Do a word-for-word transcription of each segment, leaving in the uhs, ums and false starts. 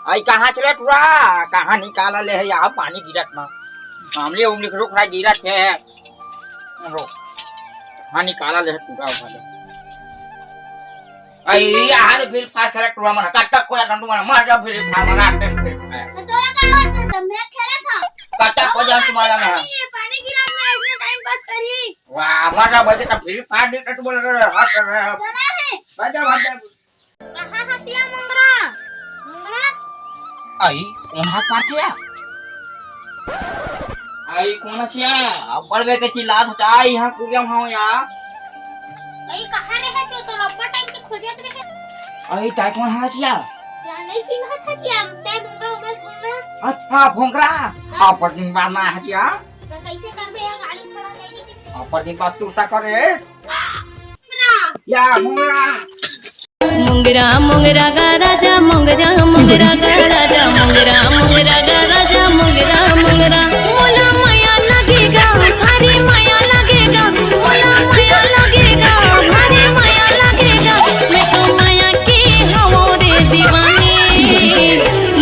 आई कहाँ चले टूरा? कहाँ निकाला ले हे यार पानी गिरत ना? मामले उंगली रुक रहा गिरत हे। रुक। हाँ निकाला ले हे टूरा उठा ले। आई यार फिर फार खेला टूरा मन कट्टा कोया डंडू मन मर जा फिर फार मन आते फिर। तो तोला का होत हे? तो मैं खेलत हंव। कट्टा को जा तुम्हारा में। पानी गिरत ना इतने टाइम पास करी। वाह मर जा भाई तो फिर फार दे तो बोल रहे हो हट रहे हो। चला है। भाग जा भाग जा। कहाँ हसिया मोंगरा? मोंगरा? आई, कोन हाथ मारथे या? आई, कोन हचिया? अब्बड़ बेर के चिल्लात हो, चाहे यहाँ कुरिया में हो या। आई, कहाँ रहे छो? तो अब्बड़ टाइम के खोजत रहे। आई, ताई कोन हचिया? या नहीं चिन्हत हचिया, ते मोंगरा, मोंगरा, मोंगरा। अच्छा, भोंगरा। हाँ। अब्बड़ दिन बाद ना हचिया। तो कैसे करबे या गाड़ी घोड़ा नहीं किसी? अब्बड़ दिन बाद सुरता करे। मोंगरा। या, मोंगरा। मोंगरा मोंगरा गा राजा मोंगरा मोंगरा गा राजा मोंगरा मोंगरा गा राजा मोंगरा मोंगरा। मोला मया लगेगा, भारी मया लगेगा, मोला मया लगेगा, भारी मया लगेगा। मैं तो मया के हवो रे दीवानी।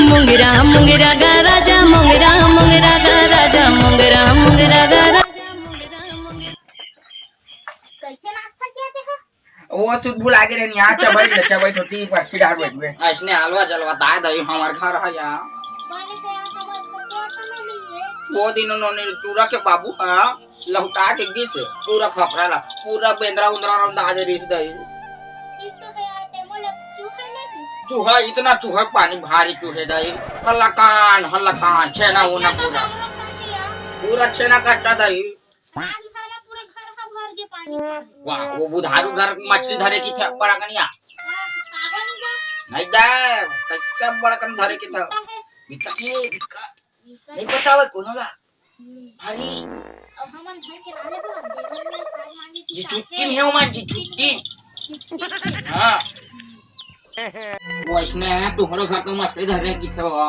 मोंगरा मोंगरा गा राजा मोंगरा मोंगरा गा राजा मोंगरा मोंगरा गा राजा मोंगरा मोंगरा। कैसे नाश्ता किया थे? वो सुध भुला गे रहनी, यहाँ चबई ले, चबई होती, पर्ची डाल बैठ गए। ऐसने हलवा जलवा ताय दई हमार घर है यहाँ। वो दिन उन्होंने टूरा के बाबू हा लहुटा के गिस पूरा खपरा ला, पूरा बेंदरा उंदरा रंधा दे रिस दई। चूहा, इतना चूहा पानी भारी चूहे दई। हल्ला कान, हल्ला कान, छेना उना पूरा। पूरा छेना काटा दई। आज भर ला पूरा घर हा भर के पानी पानी। वाह, वो बुधारू घर मछली धरे की थे बड़ा कनिया। हाँ, सागो नहीं बा। नहीं दे, कैसे बड़ा कन धरे की थे। बिकट है। बिकट है, बिकट। बिकट। नहीं पता है कोनो ला। हम्म। अरे। अब हमन घर के लाने तो देवर में साग मांगे की जी छुट्टी नहीं हो मन जी छुट्टी। छुट्टी। हाँ। वो इसने तुम्हारे घर तो मछली धरे की थे वो।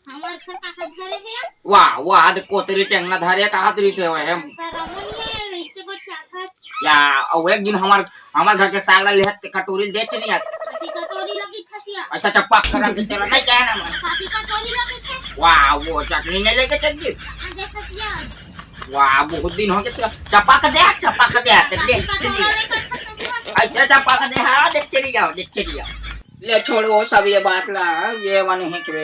हमार घर कहाँ धरे हे? वाह, वाह, दे कोतरी टेंगना धरे, कहाँ तरी से होए हम? सर, अमन ये ऐसे बच जाता। या, अउ एक दिन हमार, हमार घर के साग ला लेहत ते कटोरी दे चली आत। कथी कटोरी लगी खसिया? अच्छा, चप्पा करा के तेरा नहीं कहे ना मैं। कथी कटोरी लगी थे? वाह, वो चटनी नहीं लेके चल दी। कहाँ दे खसिया? वाह, बहुत दिन हो गए तो चप्पा के दे, चप्पा के दे, दे, दे, दे। अच्छा, चप्पा के दे, हाँ, देख चली जाओ, देख चली जाओ। ले छोड़ वो सब ये बात ला, ये वाले हैं के।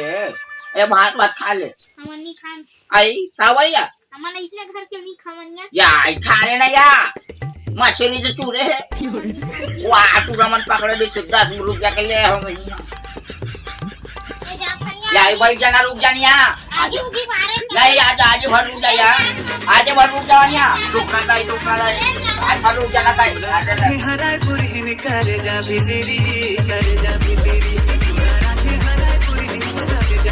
ए भात वात खा ले। हमन नहीं खान। आई, का भैया? हमन इसने घर के नहीं खावन या। या, आई खा ले ना या। मछली जो चूरे है। वाह, टूरा मन पकड़े भी दस रुपया के ले हो गई। ए जा छनिया। या, आई भाई जना रुक जानिया। आगे उगी मारे। नहीं, आज, आज भर रुक जा या। आज भर रुक जा या। रुकना ताई, रुकना ताई। आज भर रुक जाना ताई। आज भर। रायपुर ही निकाले जा बिजली, करे जा